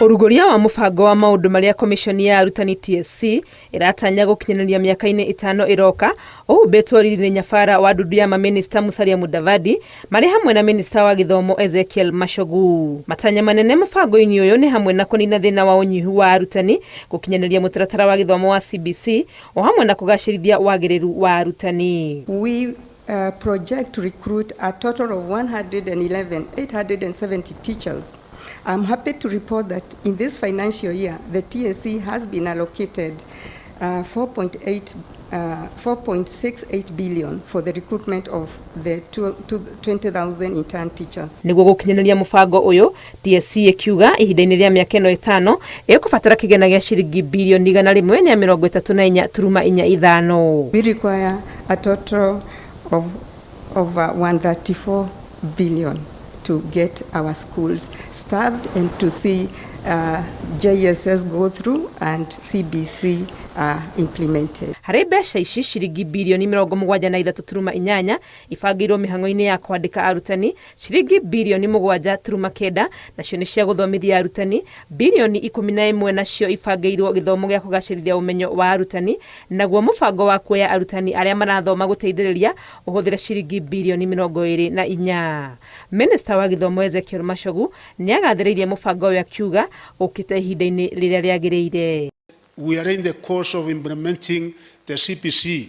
Ũrugũria wa mũbango wa maũndũ marĩa Komishoni ya Arutani TSC ĩratanya gũkinyanĩria mĩaka-inĩ ĩtano ĩroka ũhumbĩtwo riri nĩ nyabara wa ndundu ya mamĩnĩsta Musalia Mudavadi marĩ hamwe na mĩnĩsta wa gĩthomo Ezekiel Machogu. Matanya manene mũbango-inĩ ũyũ nĩ hamwe na kũnina thĩna wa ũnyihu wa arutani, gũkinyanĩria mũtaratara wa gĩthomo wa CBC o hamwe na kũgacĩrithia wagĩrĩru wa arutani. We project to recruit a total of 111,870 teachers. I'm happy to report that in this financial year, the TSC has been allocated 4.68 billion for the recruitment of the 20,000 intern teachers. Nĩguo gũkinyanĩria mũbango ũyũ, TSC ĩkiuga ihinda-inĩ rĩa mĩaka ĩno ĩtano ĩkũbatara kĩgĩna gĩa ciringi birioni 134.45. We require a total of over 134 billion to get our schools staffed and to see JSS go through and CBC implemented. Harĩ mbeca ici, ciringi birioni 73.8 ibangĩirwo mĩhang'o-inĩ ya kwandĩka arutani, ciringi birioni 7.9 nacio nĩ cia gũthomithia arutani, birioni 11 nacio ibangĩirwo gĩthomo gĩa kũgacĩrithia ũmenyo wa arutani, naguo mũbango wa kuoya arutani arĩa marathoma gũteithĩrĩria ũhũthĩre ciringi birioni 24. Minista wa gĩthomo Ezekiel Machogu nĩ agathĩrĩirie mũbango ũyũ akiuga ũkĩte ihinda-inĩ rĩrĩa rĩagĩrĩire. We are in the course of implementing the CBC,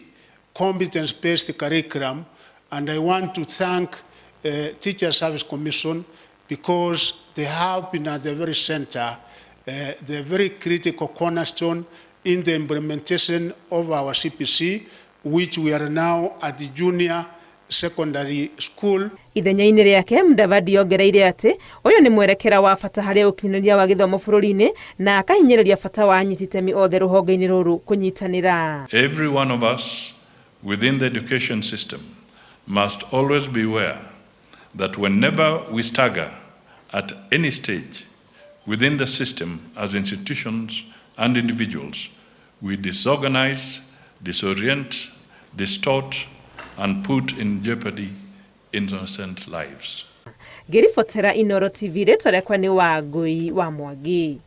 competence-based curriculum, and I want to thank Teacher Service Commission because they have been at the very center, the very critical cornerstone in the implementation of our CBC, which we are now at the junior secondary school. Ithenya-inĩ rĩake, Mudavadi ongereire atĩ ũyũ nĩ mwerekera wa bata harĩ ũkinyanĩria wa gĩthomo bũrũri-inĩ na akahinyĩrĩria bata wa anyiti itemi othe rũhonge-inĩ rũrũ kũnyitanĩra. Every one of us within the education system must always be aware that whenever we stagger at any stage within the system as institutions and individuals, we disorganize, disorient, distort, and put in jeopardy innocent lives. Ngĩribotera Inooro TV, rĩtwa rĩakwa nĩ Wangũi wa Mwangi.